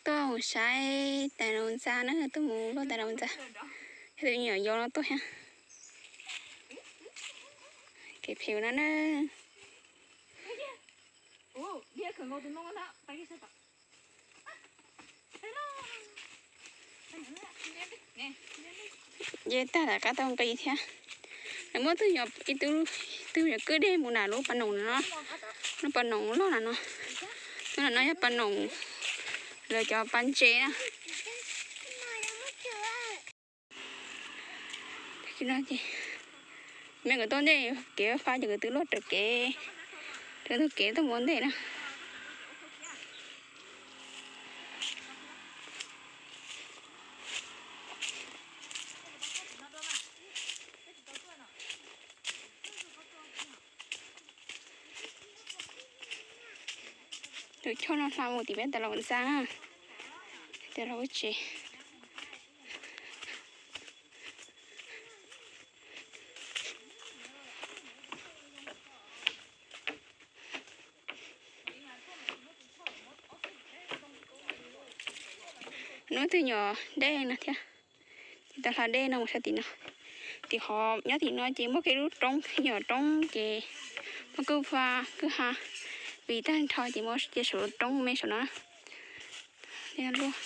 Tuaj mus saib tais laus ntxa na, tuaj mus luaj tais laus ntxa. Tus me nyuam yau no tuaj thiab. Kev phem no na. Ces tag tom qab tau nqis thiab. Lawv muab ib tug, ib tug nyuam kwj dej mus nram lub pas noos no, lub pas noos loj na no. Lub no yog pas noos, lawv cov pas ntses na. Me nkawd tuaj ntej kev fab ces nkawd twb luaj raws kev, raws ntug kev tuaj mus ua ntej na. Tus choj no hla mus tim peb tais laus ntxa, tais laus tsev. Nub twg nyuam dej no thiab, ces tau hla dej no mus saib tim no. Tim qhov nyob tim no ces muaj kev lub roob, nyuam roob ces muaj kwj ha, kwj ha, vim tag nrho ces muaj cia saum lub roob me saum no. Luaj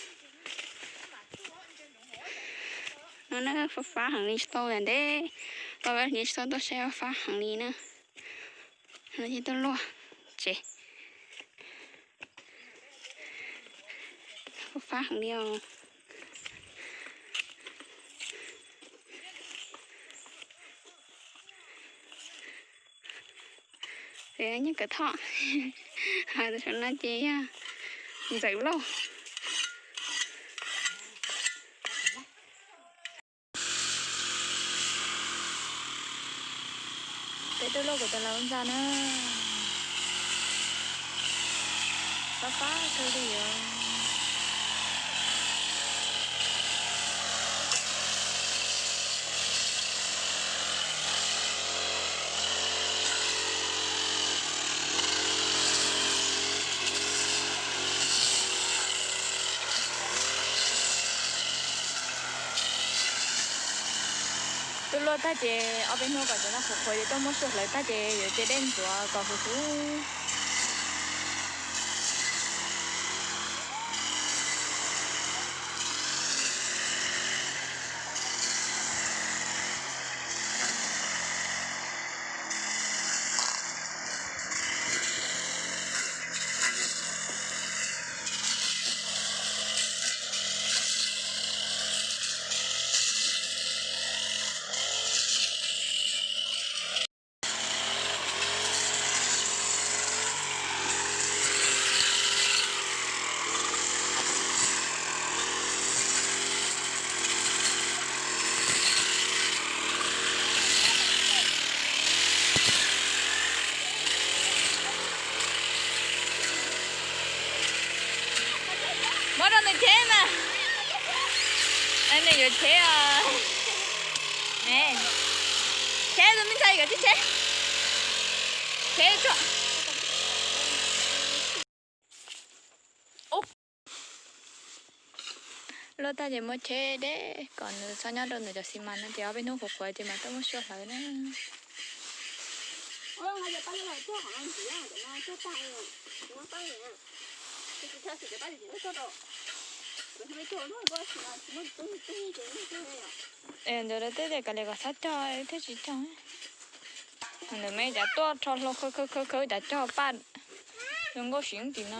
no na, fab fab heev li, tsis tau ntej, tau ntej tsis tau tuaj saib, fab heev li na. Tuaj luaj tsev, fab fab heev li os. Nyob Kawm Thoj, saum no ces yog Ntxawm Lauj. Peb tuaj luaj kuv tais laus ntxa na. Fab fab kawg li os. Tuaj luaj tag ces ob peb hnub kom cov no qhuav qhuav ces tuaj muab sua hlawv tag ces yuav cia dej ntxuav kom huv huv. Muab rau nws cheb mas. Nws yuav cheb os. Cheb tus me ntxhais yuav cheb, cheb. Cheb tso. Luaj tag ces muab cheb deb kom nws txhob nyob rau ntawm cov xi mas no ces ob peb hnub qhuav qhuav ces mam tuaj muab sua hlawv na. Ntawd tej tias kav liam kom txhob cog thiab tsis cog. Nws me cas tuaj rho hlau khawb khawb khawb khawb cas cog paj zoo nkauj siv tim no.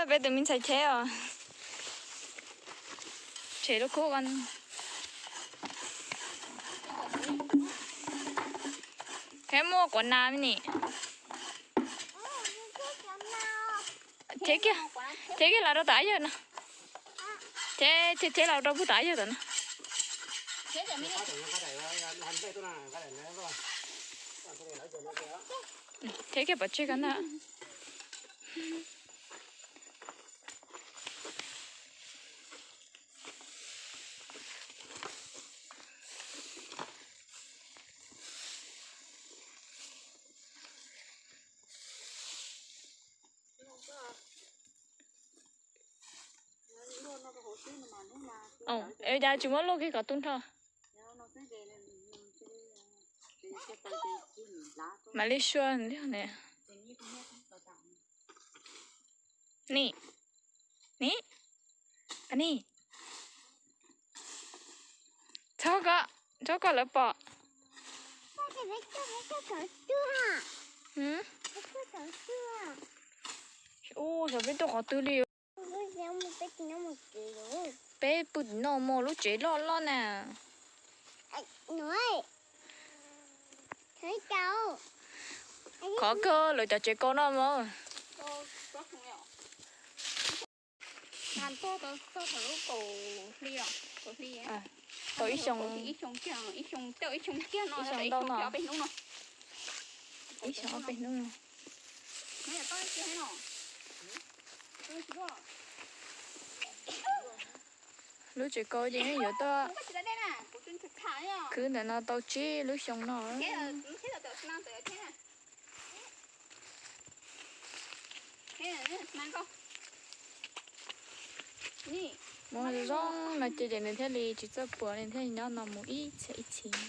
Peb tus me ntxhais cheb os. Tshem lub khub ko. Thiab muaj quav nas me ni. Cheb kiag, cheb kiag los rau tom ab yawg no. Cheb, cheb los rau puag tom ab yawg tom no. Cheb kiag pov tseg ko ntag. Es cas tsis muab luaj kiag kom tu nrho. Mam li sua ne. Ni, ni, ni. Txhob kom, txhob kom lawv pom. Ub, xyov peb tuaj qhov twg li. Peb pw tim no mas lub tsev loj loj na. Qhov kawg lawv cov tsev kaus no mas. Tau ib xyoo, ib xyoo ntau no, ib xyoo ob peb hnub no. Lub tsev kaus ces yuav tuaj khwv ntawm no tau tsib lub xyoo no. Muab zoo no ces nws thiaj li tsis txawj puas li, thiaj nyob no mus ib txhiab ib txhis.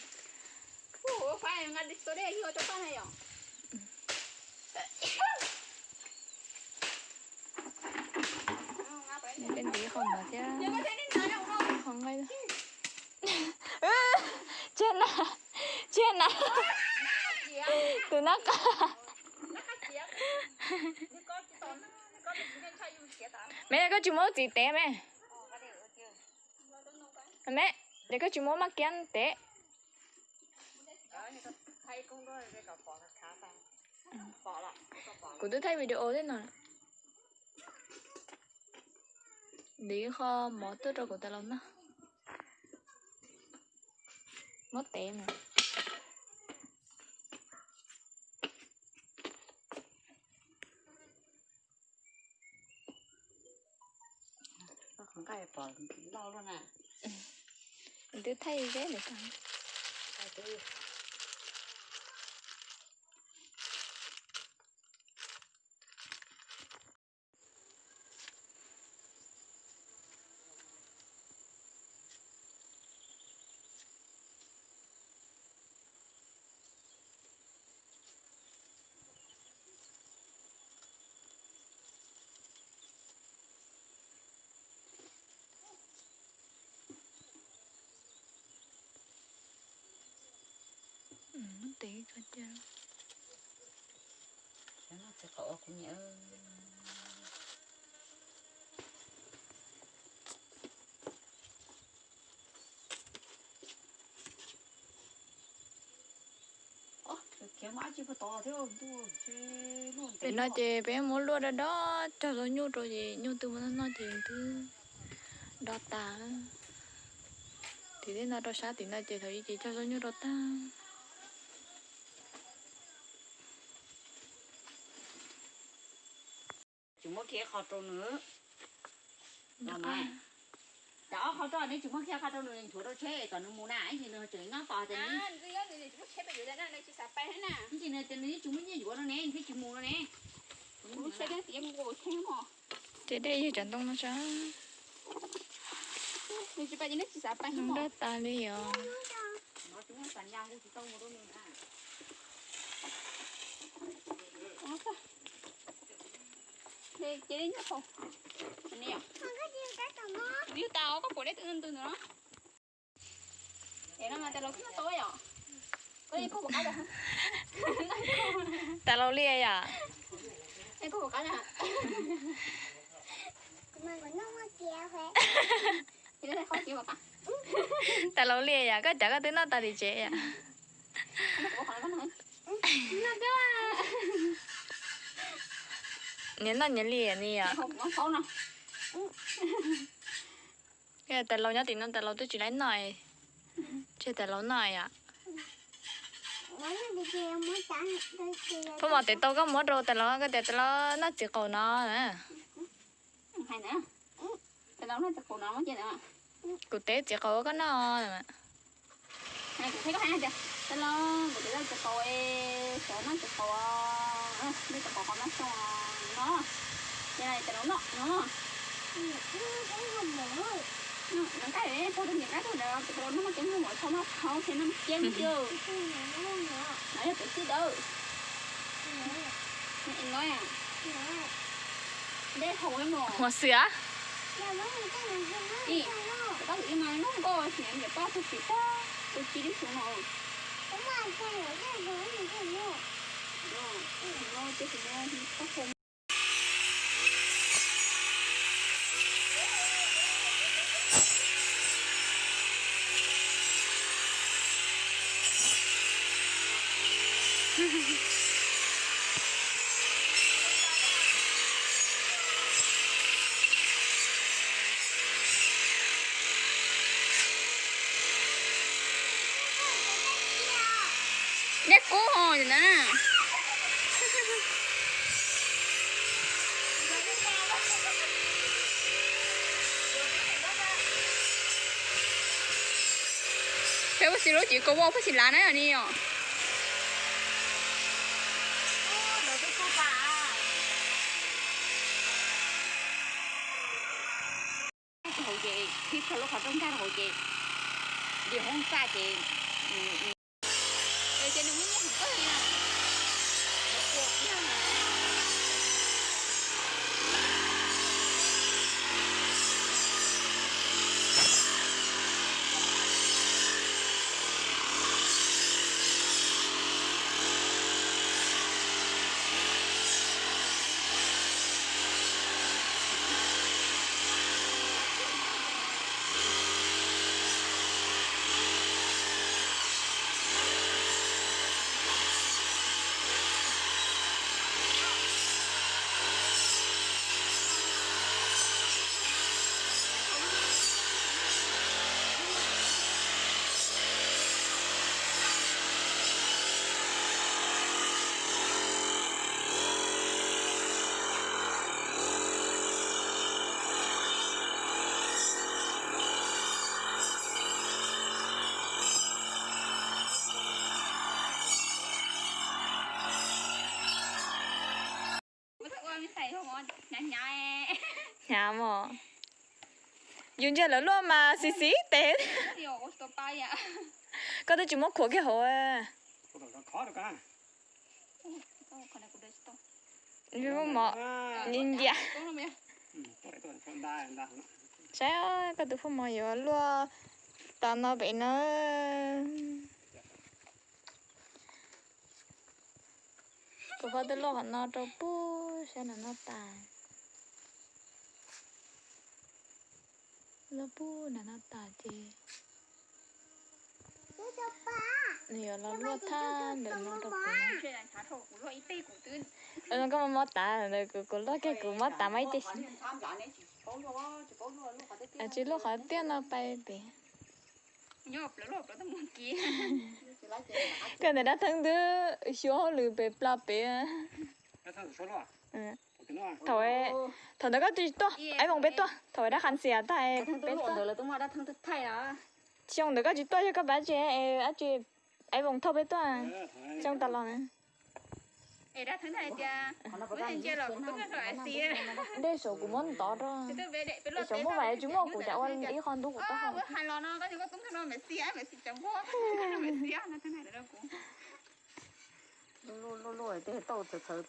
Tej ntiv qhov mov thiab. Qhov nqaij. Tsiaj na, tsiaj na. Tus nab qa. Me, koj tsis muab txiv tev me. Me, ces koj tsis muab maj kiab tev. Kuv twb thaij video thiab no. Ntiv qhov mov tuaj rau kuv tas los na. Muab tev mas. Twb thaij zeb lawm tas. Muab tev tso cia. Pem no ces peb muab luaj do do cog zaub nyuj rau ces nyuj twb muab noj noj ces twb do tas. Tim tej no rau sab tim no ces thaum ub ces cog zaub nyuj rau tag. Tsis muab kiag qho rau nws. Cov ob qho rau nws, tsis muab kiag qho rau nws, nchuav rau tsheb kom nws mus na, ib ntsis nws tseem nyob tos tias nws, ib ntsis nws tias nws yeej tsis muaj nyiaj yuav no ne, nws thiaj tsis mus no ne. Ces dej yog cov ntoo no sas. Nws tsis pa ces neb tsis xav pa nws daj tas li os. Ces li nyuj thaum li tas os, koj pom dej twb ntws ntws no. Es no mas tais laus twb noj tau yom. Tais laus liaj yom. Tais laus liaj yom, koj cav koj twb noj tas tim tsev yom. Nyias noj nyias li ni yom. Tais laus nyob tim no tais laus twb tsis laib noj, tseg tais laus noj yom. Phob mos tes tau koj muab rau tais laus, koj tias tais laus noj txiv qaub no. Kuv teb txiv qaub koj noj. Tais laus, kuv tes noj txiv qaub, xyov noj txiv qaub, noj txiv qaub qhov noj xyoo no, tais laus noj no. Nqaij pog rau niam nqaij rau ntawd, tus tus no mas ceeb mus mov txhob maj thaub thiab no ceeb thiab. No yog tus xwb dawb. No, dej haus mus. Huas xwm. Ib, koj tus ib mas lub nkoj tsis niam poj tug tsis tag, tus tsis lub xyoo no. Neb kub ho na. Peb ua si lub tsis kua ua pheej tsis lav na ni os. Hauv ces thib txog lub qhov rooj nkag rau hauv ces dim hoob txaj ces ces nws muaj nyiaj heev kawg li na. Hnyav mos. Yus ntsia lawv luaj mas xis xis tes. Koj twb tsis muab khuam kiag hauv. Mos, nyias nyias. Saib koj tus phooj ywg yuav luaj tas no pem no. Kuv phob twb luaj qhov no rau puag sab nram no tas. Luaj puag nram no tas ces nws yuav los luaj thaj ntawm no rau pem. Koj mob mob tas ntawd, kuv luaj kiag kuv mob tas mas ib ce xwb. Tsis luaj qhov tiaj no pais pem. Koj ntawm dab theeb twb xyuas hauj lwm pem plas pem. Thaum, thaum ntawd koj tsis tuaj, Aib Voos peb tuaj, thaum dab qha xias tag peb tuaj. Xyoo ntawd koj tsis tuaj, yog koj pab tsis, Aib Voos thauj peb tuaj. Xyoo tas los na. Dej saum kuv muab ntov rau. Saum muaj vais tsis muaj kuv cas ua ib qho ntub kuv tau. Luaj luaj tej tauj txhawv txhawv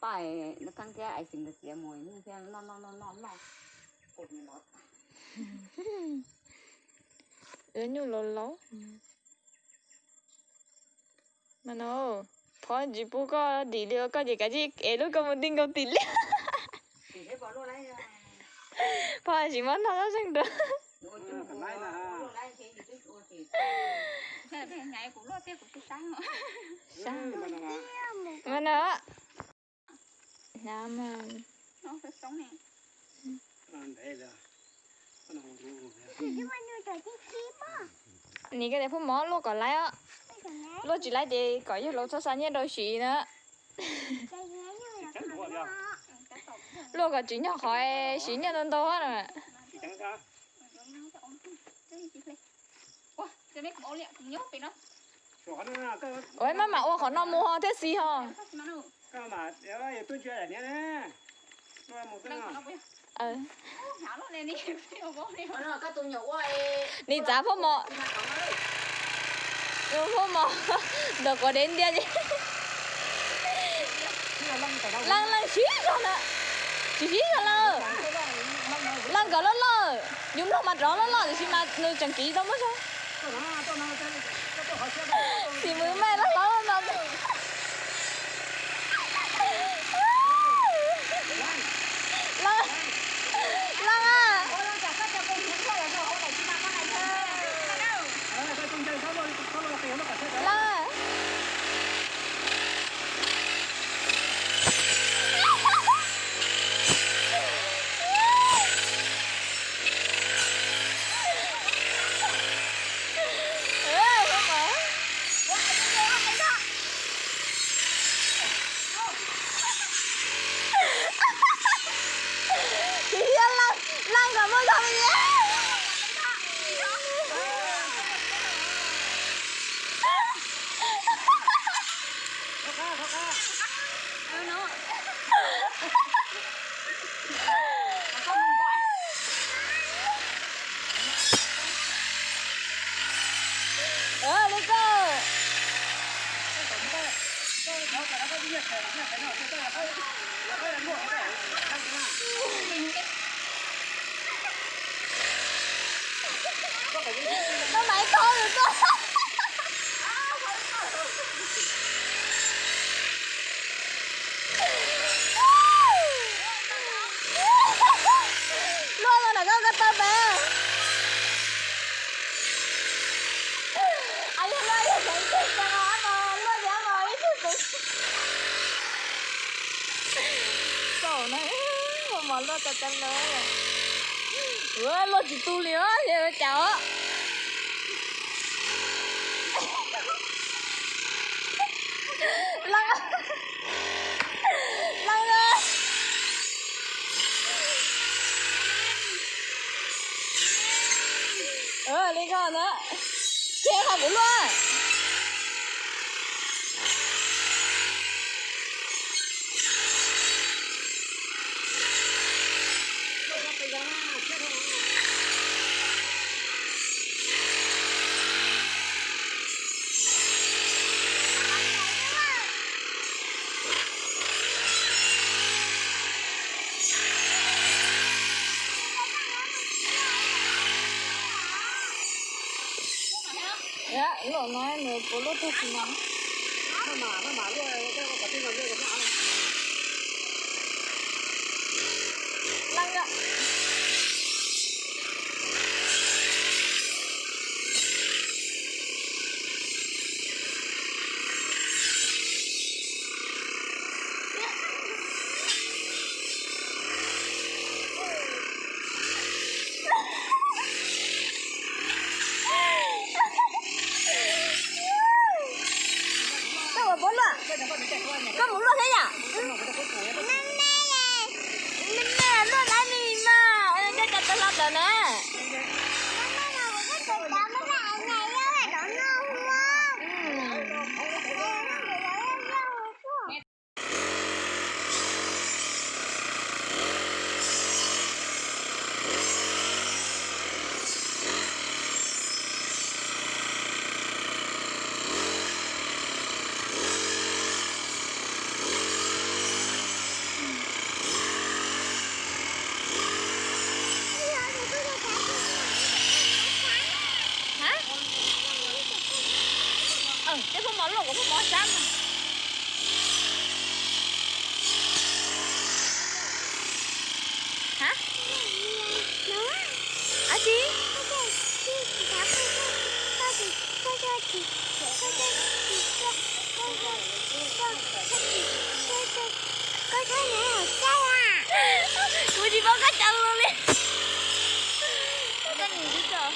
paj no, theeb thiab ais xim ntawd txiav mus thiab noj noj noj noj noj. Nyuj laus laus. Mas no, phob tsis pub koj dim li koj ces kav tsij ev lub koj mus ti nkaus tim liaj. Phob tsis muab noj txhob zeeg dua. Mas no. Nim koj tias pub mov luaj kom laiv os. Luaj tsis laiv ces kom yawg laus txhob xa nyiaj rau siv na. Luaj kom tsis nyog qhov siv nyiaj ntau ntau na. Ua maj mam ua qhov no mus ho thiab xis ho. Nim txav phoj mov, phoj mov ntawm quav dev ntiag ces leej leej siv zog na, tsis siv zog lawm. Leej nkawd loj loj, yus mloog mas rov loj loj tiam sis mas nws tseem kiv tau muab zog. Tis mws mej loj hlob no. Leej, leej a. Leej. Leej kom muaj zog li. Ua li koj. Koj mam ib tog lus tuaj. Luaj los ntawm koj ko taw pem. Ai yog luaj yog xeev twg ko no mas luaj yog mas ib tug xeev. Saum na, mos luaj tas tas lawm. Ua luaj tsis tu li os, yog cas os. Leej, leej a. Li koj na, ces qhov kuv luaj. Yog, luaj no nws puas luaj tag tsis no. Leej yom. Koj mus pab luaj, koj mus luaj thiab yom? Me me, me me luaj lawm me mas, koj cov tawg hlo tawm na. Hab, tej phoj mov luaj kuv phoj mov sab mas. Hab, dab tsi? Kuv tsis paub koj cov lus li. Koj nim tsis txog.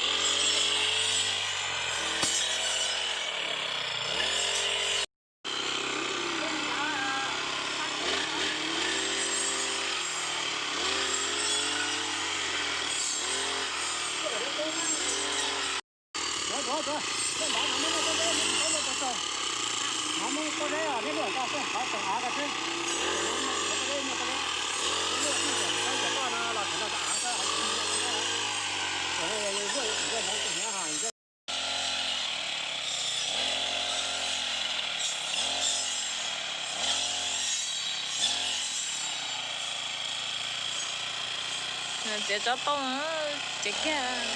Txiav tsob poob, txiav kiag.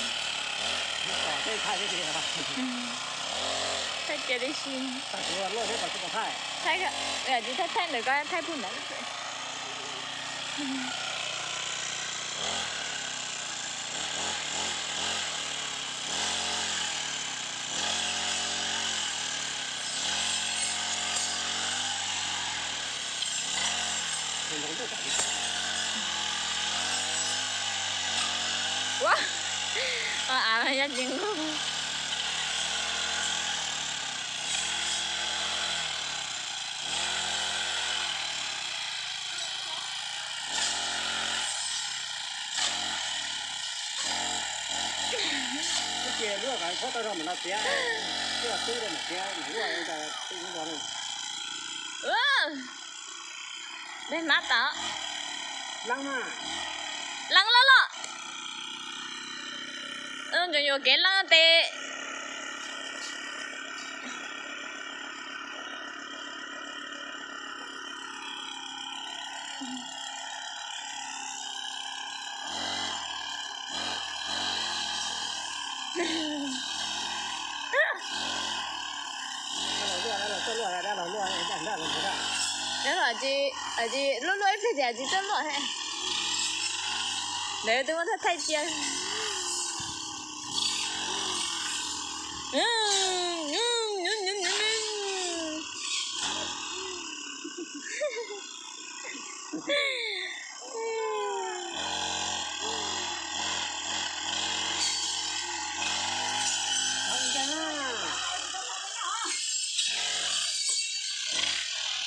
Thaij kiag tib si. Tsis thaij thaij ntawm ko, thaij puag ntawd. Ua, av yog ces nquag. Ces luaj tau zog mam no tiav, twb tib mam tiav mam luaj. Peb hmab tau. Leej loj loj. Ntsoov yuam kev leej tes. Luaj luaj ib pliag ces tsis txawj luaj thiab. Ntawd twb muab thaij thaij cia.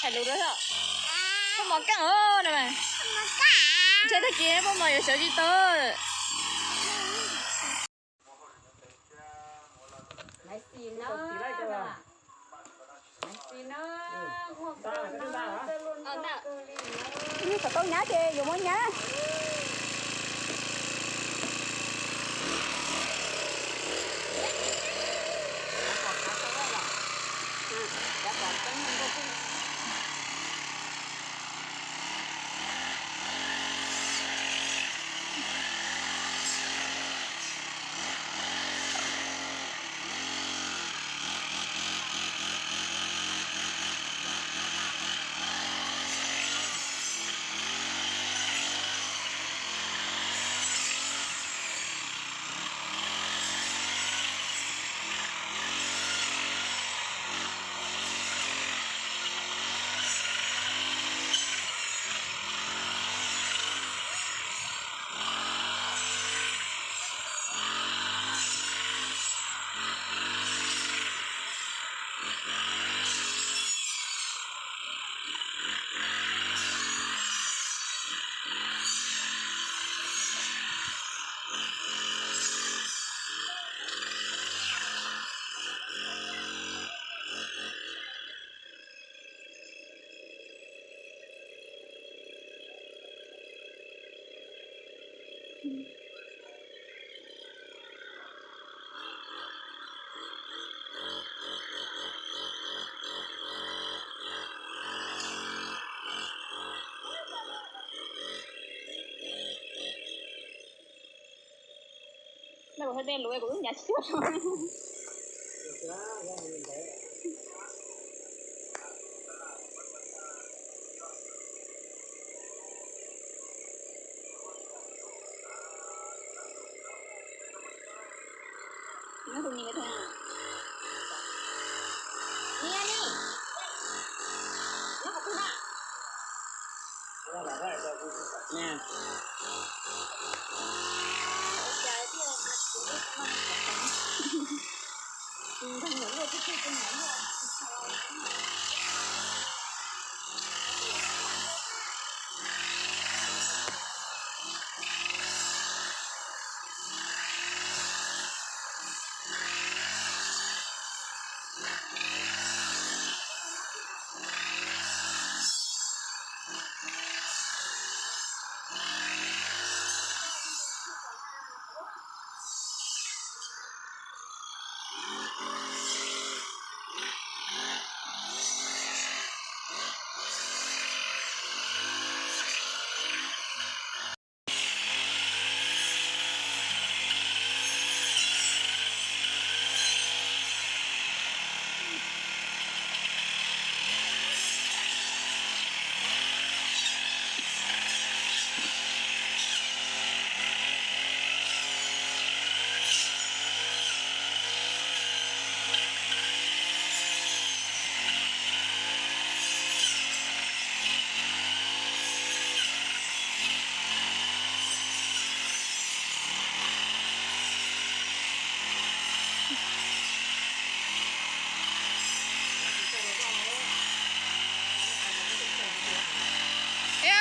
Hais lus dua, poj mom keej os no mas. Ntshai tag kis poj mom yuav sawv tsis tau. Nyuj xov tooj nyab ces yuav muab nyab. Ntawm kuv hais tias luv kuv wb nyav tsis tau.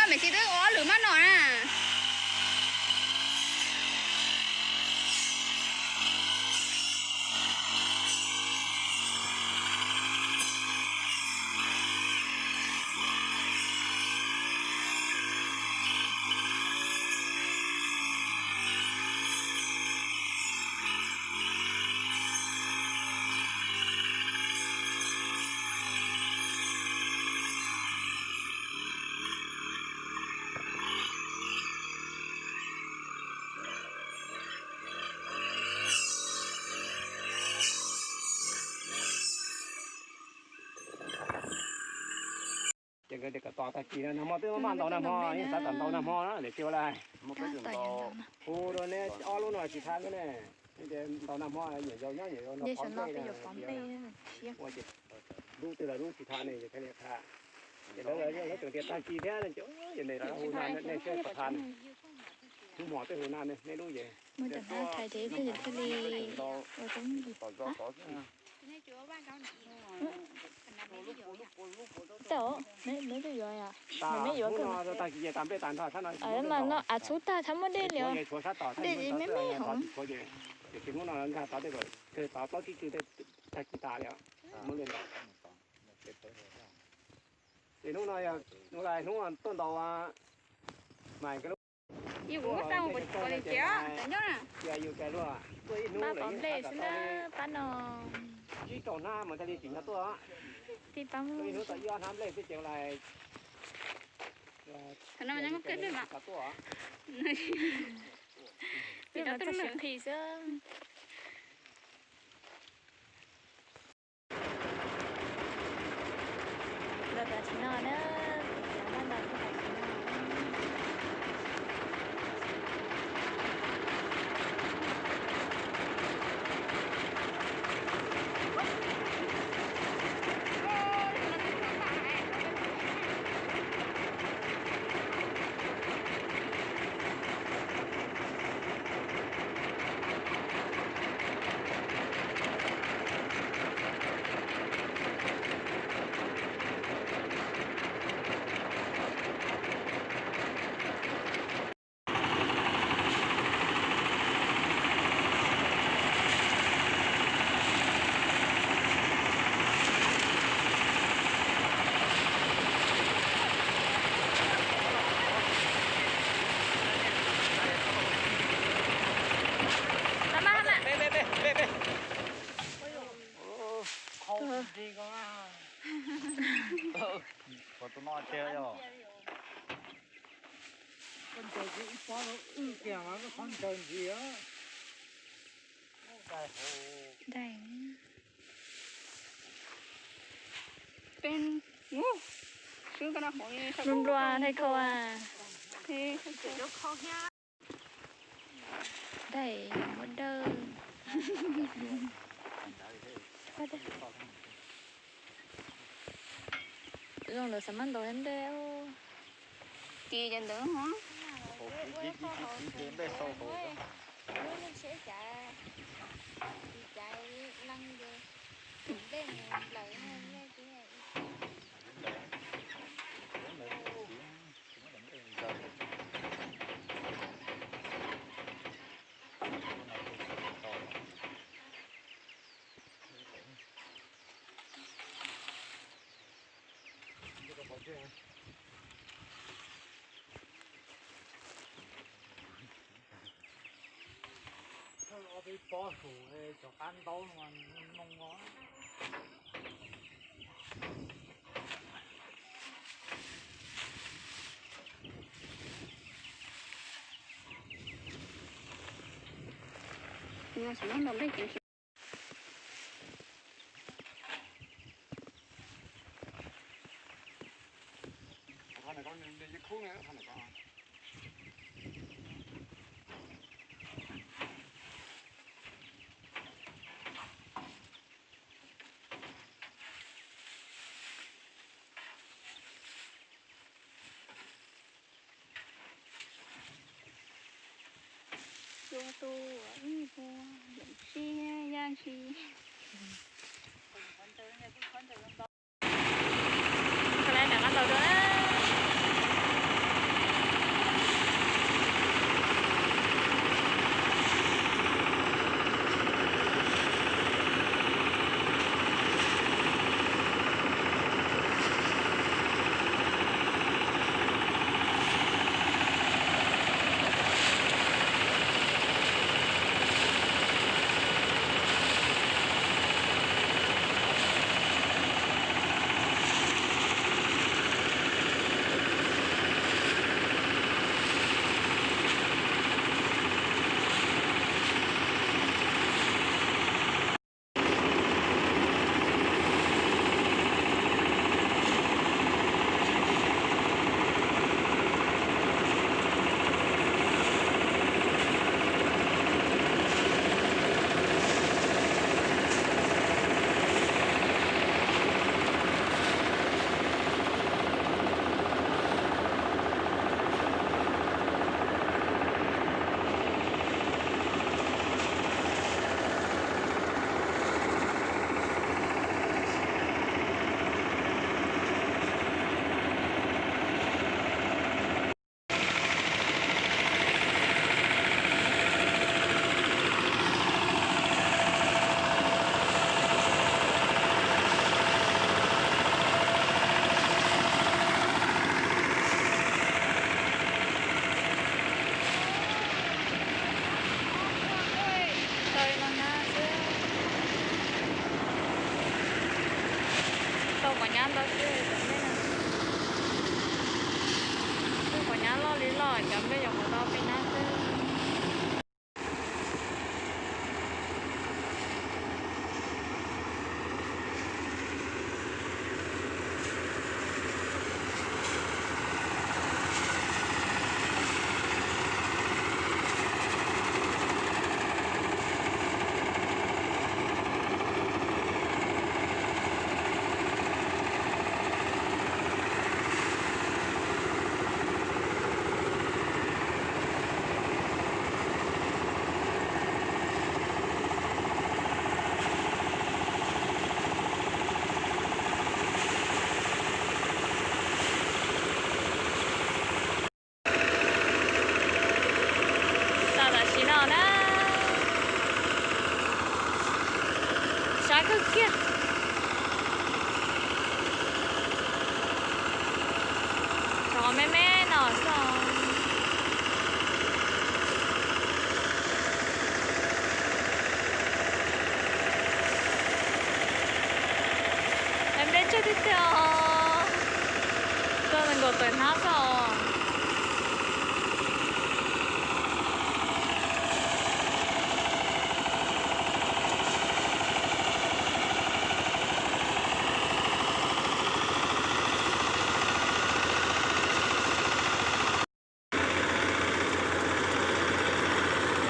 Mej tsis twb ua ob lwm mab no na. Ces nkawd tias kom tos tag kis no, nag hmo twb maj ntaus nag hmo, yeej xav kom ntaus nag hmo na, ces ua li hu rau neb ob lub no tsis tham ne, ntaus nag hmo nyiam yau nyob nyiam yau no pov nplej, ua ces lub twg los lub tsis tham ne, thiaj li tham. Ces lawv tseem tias tag kis thiab, ces nej hu na, nej saib puas tham ne. Hnub hmo twb hu na, nej lub ces thiaj li ua tau. Tag, hnub no tag kis ces tas nplej tas nrho, mas no av txhub tag txhob muaj dej li os. Dej me me hov. Ces hnub no nkag tod tej, tod plaub tsib tsw tej tag kis tas li os. Ces hnub no yog hnub tuaj ntaus mas cia yus cais luag tuaj ib hnub lawm, pab no tsib rau hnab mas thiaj li tsis nyob tuaj. Tuaj ib hnub tau ib ob hnab nplej xwb ces lais tuaj. Los tom tsis no na, los tom tsis no. Nplua nplua thaj khau a. Daim muab dawb. Zoo lawv xav mab ntaus ntej. Tis cov ntawd ho. Ob peb pob su cov qab ntaub no moo os. Tsuas tu ib hua, yam siab yam si. Thaum lawv nram qab ntaus dua na. Cov nplej yuav mus tau peb nab xwb. Txog tam sim no na, sab kawg kiag. Tsov me me no xwb. Nplej tsawg tiag tiag os. Tuaj nkaus tawm hnab xwb os.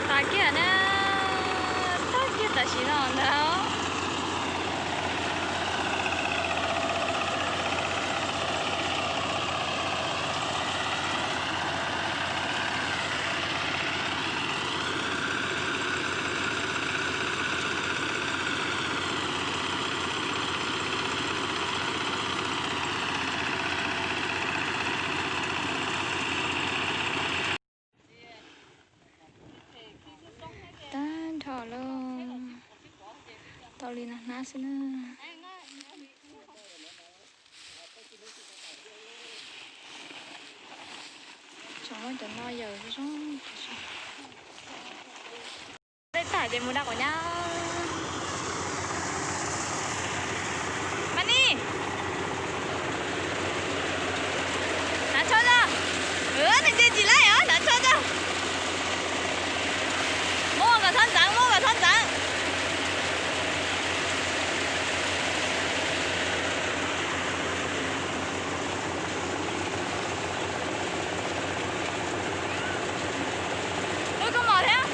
Tag kiag na, tag kiag tam sim no ntag. Tag nrho lawm, tau li no hnab xwb na. Tsov cov no yawm zoo. Dej tag ces mus da quav nyab. Mas ni, hnav tsho tso. Nws cia tsis laij os, hnav tsho tso. Muab kom txhob ntxeev, muab kom txhob ntxeev. Ub, koj mos thiab.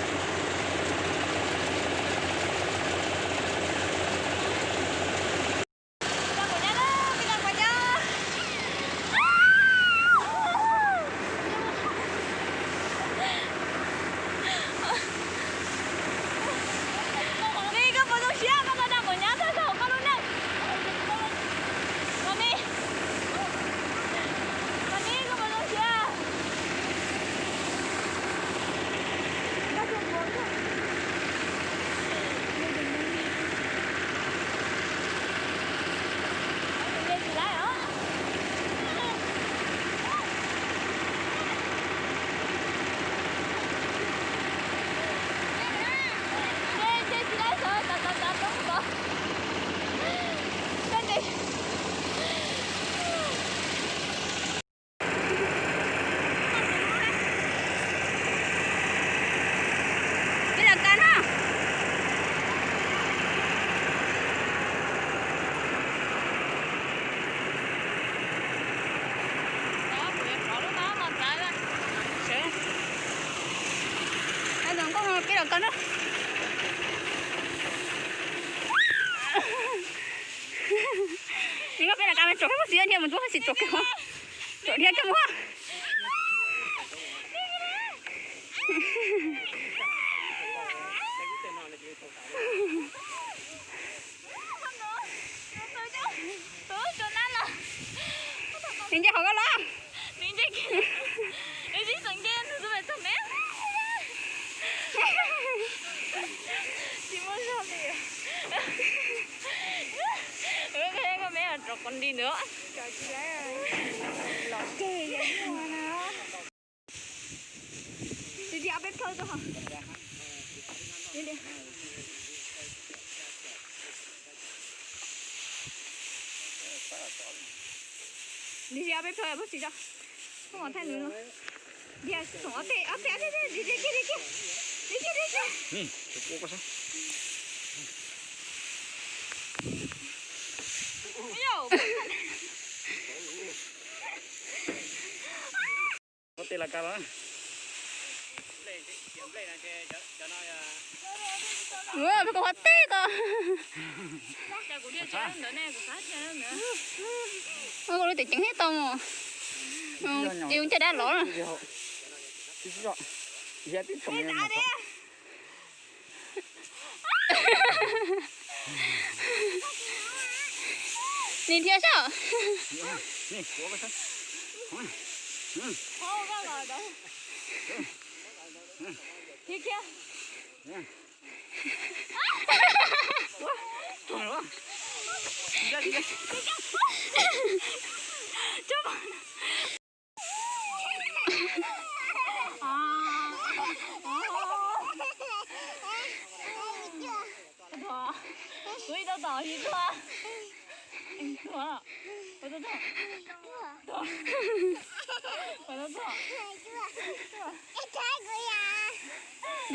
Ni koj puas zoo siab koj tuaj da quav nyab tag nrho koj lub neej? Koj ni, koj ni koj puas zoo siab? Peb los kaw na. Sawv, nkauj no peb los kaw na. Nkauj peb los kaw mas tsom peb muab txiv dhia mus ntsuab xim tsom kiag, tsom dhia coj mus. Nws nce hauv koj los. Tsis muaj zog li. Koj me rov qhov nti ntawd. Nws cia ob peb plhaw rau hauv. Nws cia ob peb plhaw pab tsis tso. Koj mam thaij nws no. Ua tej la ka los. Ua, peb kom qhov teb ko. Ua, koj lub tias ceev thiab tau mus. Ua, ncaj dab los na. Nim dhia saib. Kuv ib tau tom his tuaj. Tuaj, tuaj, tuaj. Tuaj, tuaj, tuaj.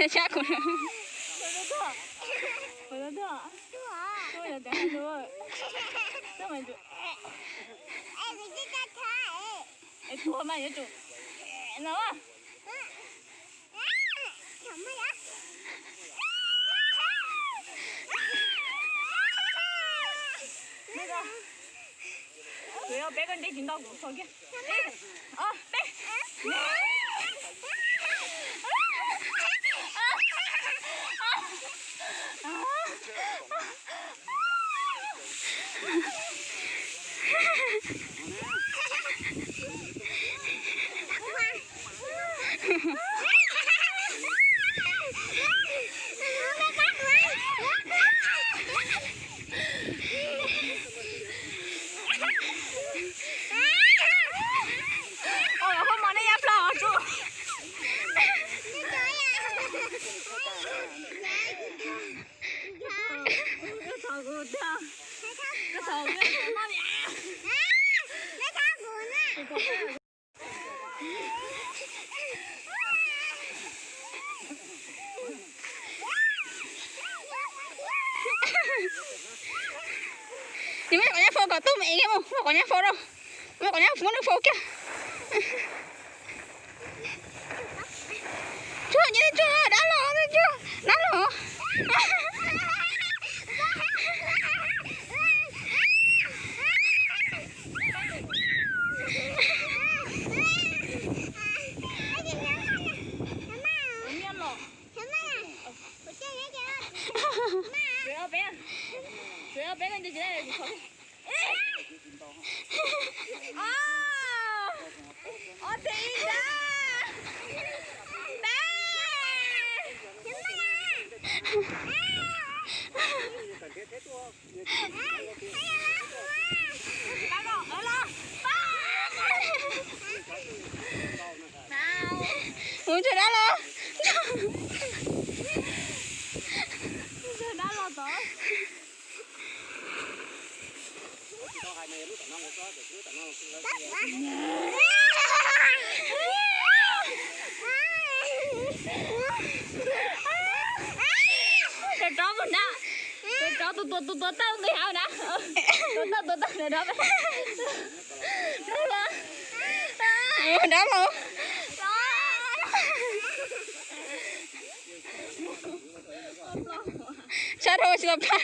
Tshab kuv. Tuaj, tuaj, tuaj. Tuaj, tuaj, tuaj. Tuaj, tuaj, tuaj. Tuaj mas yuav tsum no. Kuv yuav peb koj nte tsis ntau kuv tso kiag. Ib, ob, peb. Ua, koj mos nej yab plog tsuj. Koj thov kuv tiag. Koj thov kuv tiag. Nws muab kom nyab faus kom tub me es mus, muab kom nyab faus rau. Muab kom nyab muab nws faus kiag. Tsuag, nyiam tsuag, dab los, tsuag, dab los. Mus ntshe dab los. Ntshe dab los tod. Rov rov mus na. Rov rov tus tuav, tus tuav tawj nqis hauv na. Tuav tawj, tuav tawj, rov rov. Rov los. Rov los. Sab dhau tsis tau plab.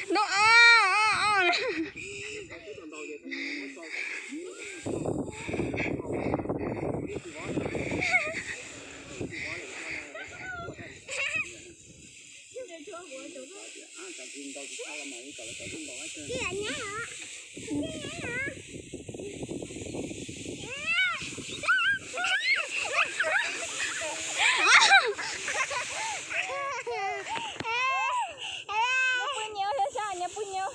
No, o, o, o. Nyob pw nyob, nyob pw nyob.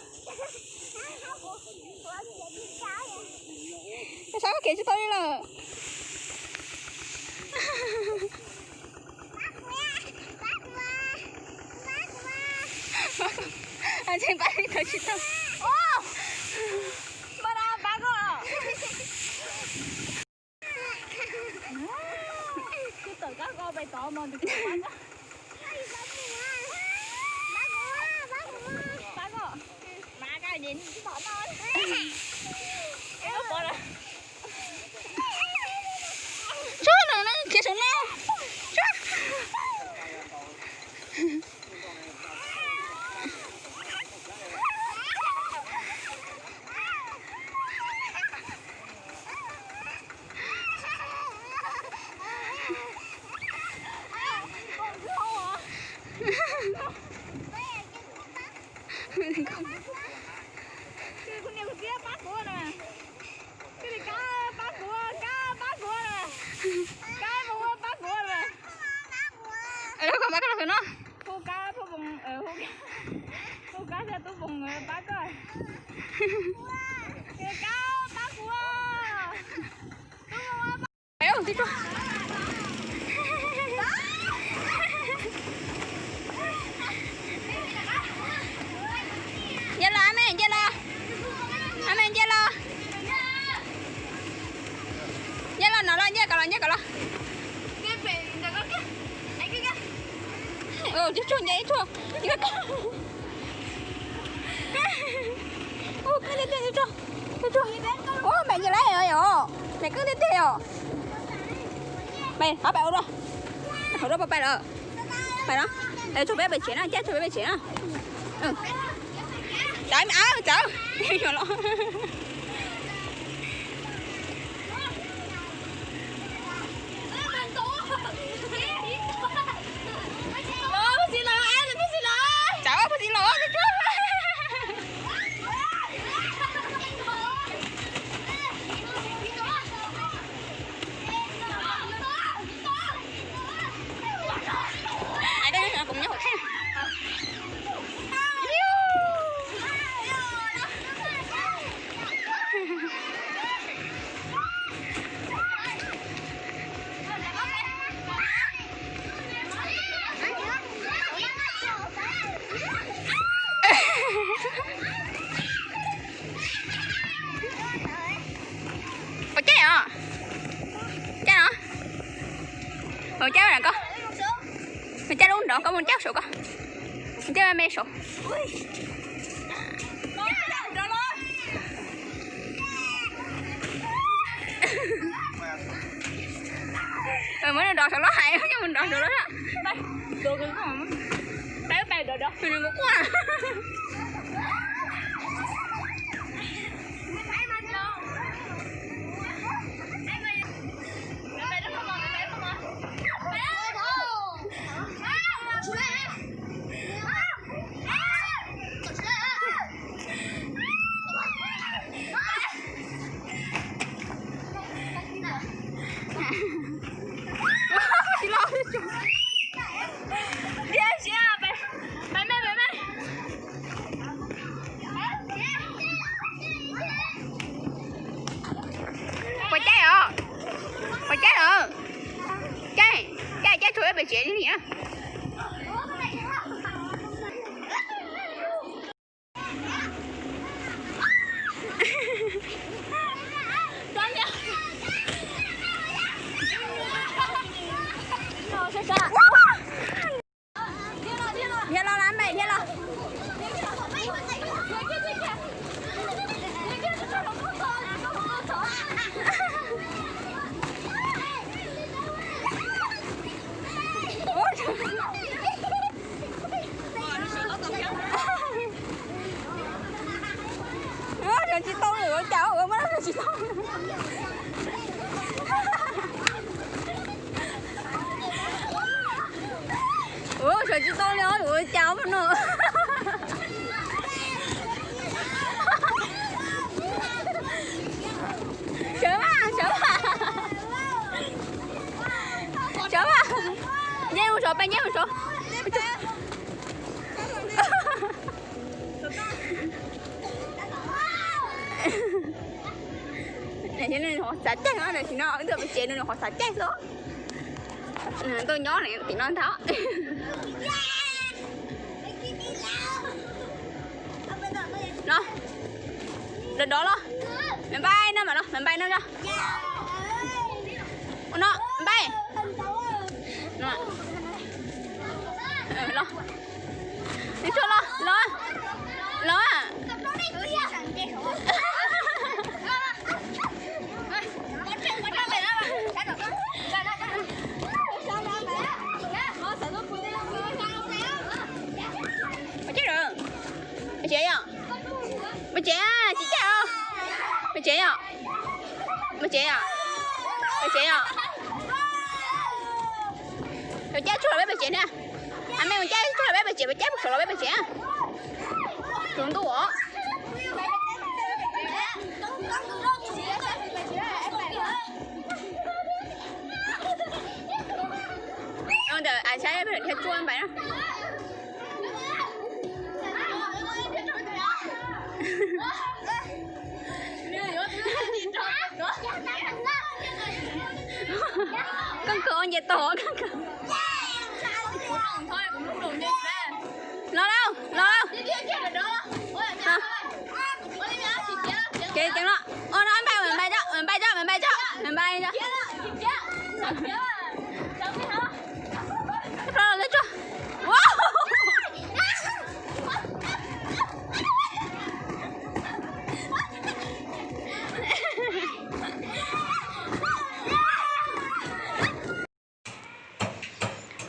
Sab kev tsis tau li lawm. Ntshe pab tsis tau. Pab no, pab koj. Kuv tawm kab ko pais tod mas tus pab koj. Pab koj. Mas koj es tom no. Tsuag no na, khiav saum no. Tsuag. Kuv niam kuv txiv pab kuv no. Kab pab kuv, kab pab kuv no. Kab pab kuv no. Hu kab, hu kab thiab tub Foom pab koj. Kab pab kuv. Nce los, a me, nce los. A me, nce los. Nce los no los, nce kom los, nce kom los. Ib tsuag, nce ib tsuag. Ub, keeb tiag tiag, ib tsuag. Ub, me nce lawm os, me keeb tiag tiag os. Me, qab pais ua dua, hauv dua pais lawm. Pais no, tsuag peb pais tsev na, caij tsuag peb pais tsev na. Txawv, txawv. Txawv, puag txiv los, tsuag. Puas caij os? Caij no. Puas caij ntawm koj? Puas caij lub nrov, koj mus caij saum koj. Caij me saum. Muab nrov saum lub hais, nrov saum lub. Puas caij os? Puas caij os? Caij, caij, caij tsuag pem tsev li na. Dhia los, dhia los, dhia los. Sawv tsis tau li, ua cas ua muab sawv tsis tau. Ua sawv tsis tau li os, ua cas no. Sawv mas, sawv mas. Sawv mas. Nce mus saud, peb nce mus saud. Tam sim no nws ho xav caij no, tam sim no wb tuaj pem tsev nws ho xav caij xwb. Nws tuaj nyob tim no ntag. Dov los, me npai no mas los, me npai no os. Ua no, npai. Los. Los, los, los. Ua teb lawm. Ua tsev yom? Ua tsev, tsis caj os. Ua tsev yom? Ua tsev yom? Ua tsev yom? Cov caj tsuag los peb pem tsev na. A me mus caj tsuag los peb pem tsev, caj tsuag los peb pem tsev. Tus ntuj os. Ntawm a saib peb dhia tsuag npaim na. Koj kawg nce tau koj kawg. Los lauj, los lauj. Ces ceev no, ua no npai, npai tso, npai tso, npai tso.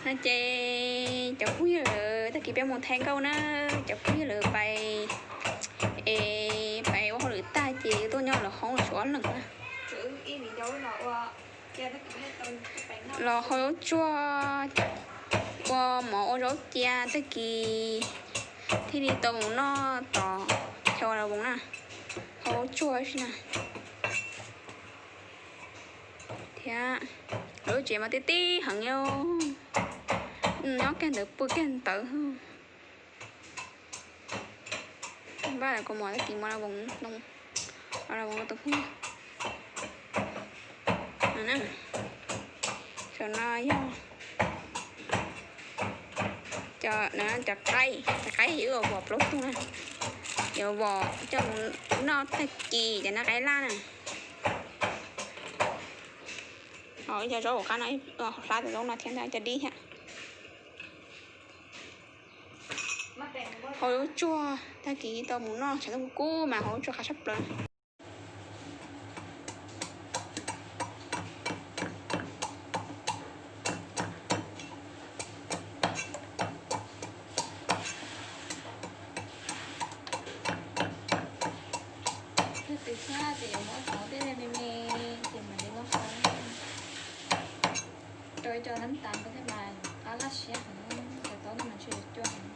No ces cov phooj ywg lawm, tag kis peb mus thaij nkauj na, cov phooj ywg lawm pais, es pais ua hauj lwm tag ces tuaj nyob lawv hoob lawv tshuav ob leeg na. Los hau zaub tsuag, ua mov ua zaub cia, tag kis thiaj li tau mus noj tom chaw Ua Las Voos na. Hau zaub tsuag xwb na. Thiab lub tsev mas tib tib heev, nyob kiag ntawd pw kiag ntawd. Npaj los kua mov tag kis mus Ua Las Voos, Ua Las Voos tus phooj ywg. Saum no yog cov qaib, cov qaib yuav vom plaub tug na, yuav vom coj mus noj tag kis cov noj qaib laj na. Ho ib co zaub hauv qab no, hlab tus zaub no thiab ntag, cov dib thiab. Hau zaub tsuag, tag kis tau mus noj tshav ntuj kub kub mas hau zaub tsuag qab tshaj plaws. Leej twg thiab ces yuav muab tau tej me me ces mam li muab hau rau ib co nab tas rau thiab mas qab laj siab heev, cov taub no mas ntshe yuav cuag heev.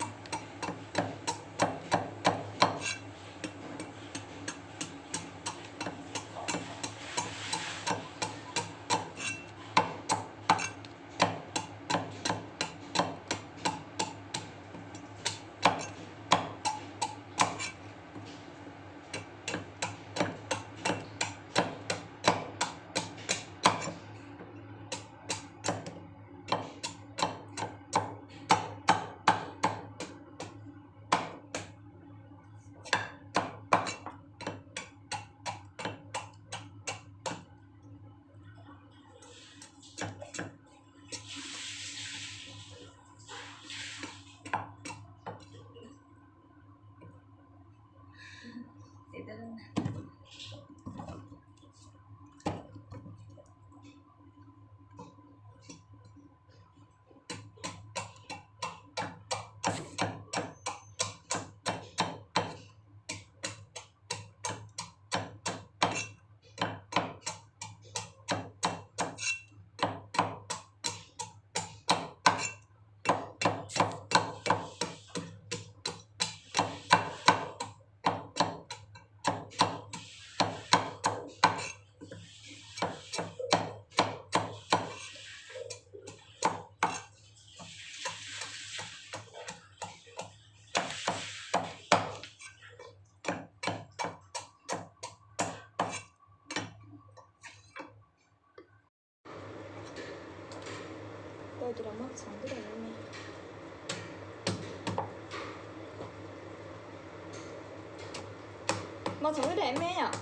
Tau ces los muab txhoov twb tau me me. Muaj txhoov twb daim me yom.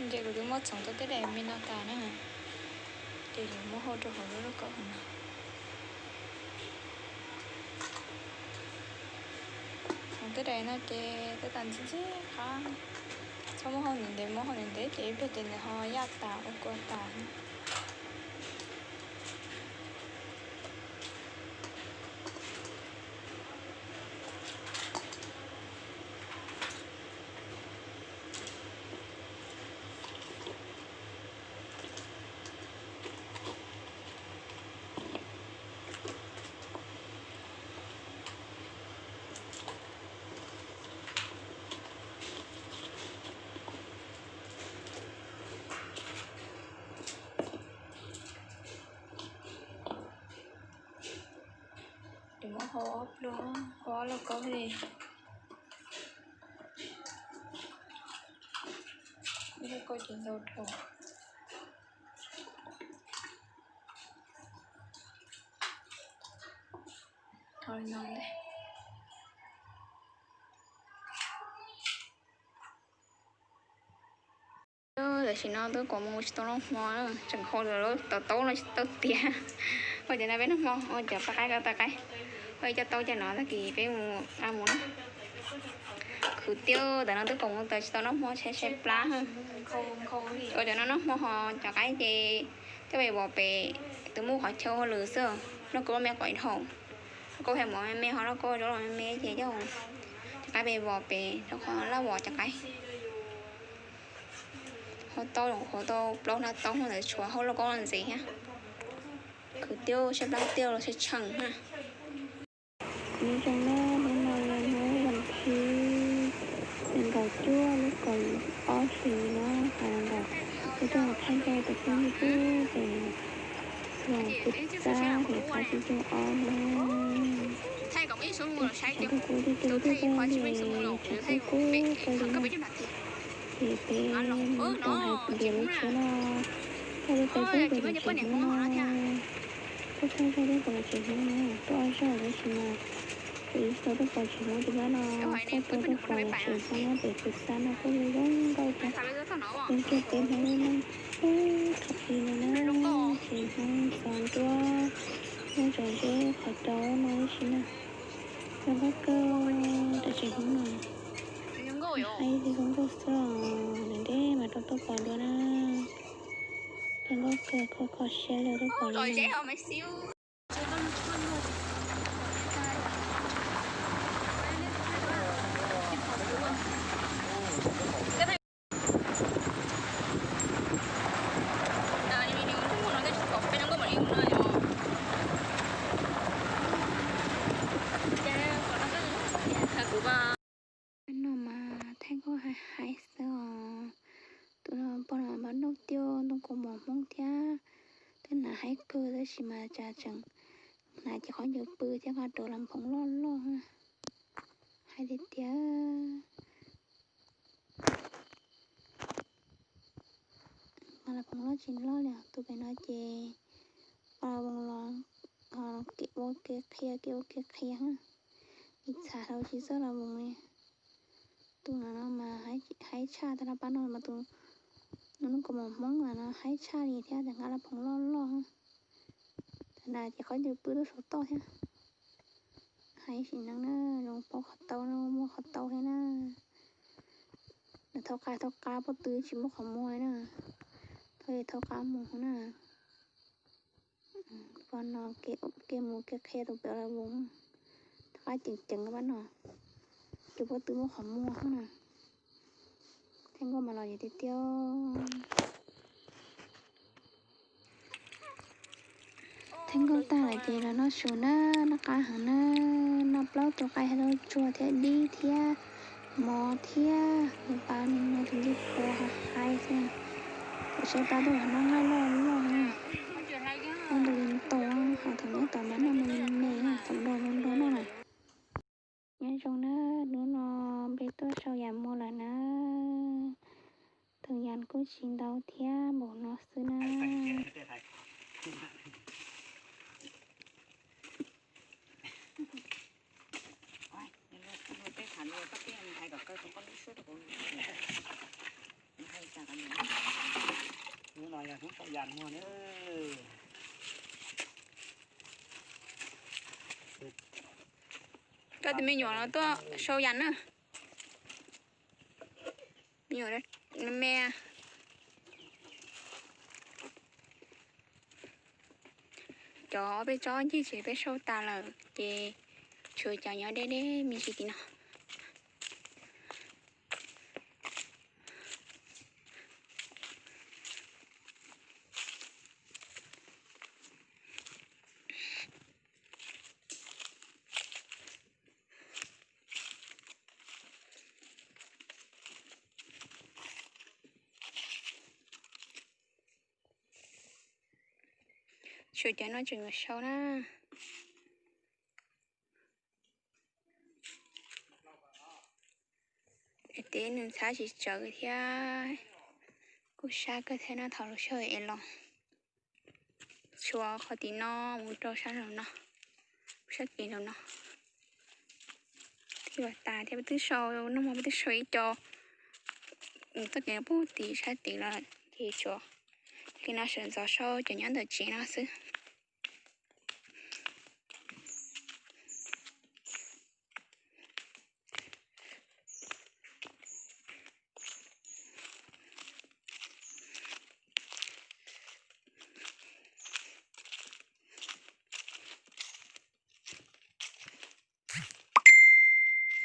Ces kuv twb muab txhoov tau tej daim me no tas na, ces yuav muab hau rau hauv lub lauj kaub no. Txhoov tej daim no ces twb tas ntxim ntxim qab, txhob muab hau ntev ntev, muab hau ntev ntev ces ib pliag ces nws ho yaj tas ua kua tas. Ces muab hau ob pluag, hau ob lauj kaub li. Ib lauj kaub ces ntau dhau. Hau li no ntag. Tam sim no twb kaus mus tsis tau noj hmo, tseem hau lawm, tau taub no tsis tau tiav. Ua cov no peb noj hmo, ua cov paj qaib ko paj qaib. Ua ib co taub cov no tag kis peb mus a mus na. Khwv tiag, tam no twb kaus mus tau tsis tau noj hmo, tshaib tshaib plab. Ua cov no noj hmo ho cov qaib ces coj pem vos pem, tus muaj qhov chaw hauj lwm xwb, lauj kaub me qhov ib dhau. Lauj kaub hais mov me me ho lauj kaub zaub los me me ces coj cov qaib pem vos pem rau qhov laj vos cov qaib. Hau tau, hau tau plaub hnab taub ntawd tshuav hauj lauj kaub ntxiv thiab. Khwv tiag, tshaib plab tiag los tshaib tsheej na. Nyob zoo na, hnub no yog hnub vas thib nees nkaum cuaj lub kaum ob hlis na, hais los ntawm peb tuaj thaij nkauj tus phooj ywg pem Xus Pwm Xab hais qab tsib caug ob na. Thaum kuv tus phooj ywg tuaj li tshav kub kub kawg li na, ces peb tau hais tias lub tshuab no, thaij lub peb tub pem lub tsev Hmoob no, tuaj thaij thaij lub pem lub tsev Hmoob no, tuaj ob zaug tab sis mas kuv ib txhia tuaj pom tsev Hmoob tim no no, txoj tau tuaj pom lub tsev Hmoob nyob pem Pwm Xab no kuj zoo nkauj tiag, zoo kiag peb Hmoob lub neej teb thaum ub no na, tsev Hmoob xov nruab, nyob tsev nruab qhov cau no ib si na. Zoo nkauj kawg, cov tsev Hmoob no haib thiab zoo nkauj xwb os, ntev ntev mas rau tuaj pom dua na. Zoo nkauj kawg, kho kho siab rau tuaj pom dua na. No mas thaij nkauj hais hais xwb os. Tus no pog no mas noj tiaj ntoo kaus mom Hmoob thiab, twb hnav haib kawg tab sis mas cas tseem hnav ces qhov ncauj pw thiab nqa rau las phoov loj loj na. Hais tiag tiag. Mas las phoov loj tsis loj li, tus pem no ces Pas voos los kev ua kev qhia, kev ua kev qhia, ib txhia hlau tsis txawj los voos li. Tus no no mas haib tshaj tag, pab no mas tus no nub kaus mom Hmoob no haib tshaj li thiab, nqa laj phoom loj loj. Thaum na ces qhov ncauj pw tuaj saum toj thiab. Haib sim neej na, zoo paub qhov tau no muaj qhov tau thiab na. Nws thaub qab thaub qab, pob tw tsis muaj qhov muag li na. Thaub li thaub qab mus na. Pab no kev mus kev qhia tus pem lawv voos, thaub qab ceev ceev pab no, ces pob tw muaj qhov muag na. Theej nkauj mas los yog tiag tiag. Theej nkauj tag lawm ces los noj su na, noj qab heev na, noj plaub tus qaib hais rau tsuag thiab dib thiab mov thiab, tus pab no tus ncej puav haib xwb. Tus saib pab tuaj los noj nqaij loj loj na, noj ntu li tau, ho thaum nyob tom mas noj me me, thaum nrau nrau noj na. Nyob zoo na, hnub no peb tuaj sau yam muag lawm na. Tus yam kuj tsis ntau thiab, npaum no xwb na. Coj tus me nyuam no tuaj sau yam na. Me nyuam me me. Cov peb tsob ncig tsev peb sau tas lawm ces tshuav cov nyob deb deb me ntsis tim no. Tshuav cov no tseem yuav sau na. Es nws ntxhab tsis tsawv thiab, kuj sab kawg thiab no, thaum lub sij hawm es los tshuav qhov tim no mus rau sab laum no, sab kev laum no. Thiab tas thiab peb twb sau, nag hmo peb twb sau ib co, txoj kev puag tim sab tid lawm ces tshuav li no sawv ntxov sau cov nyob ntawm tsev no xwb.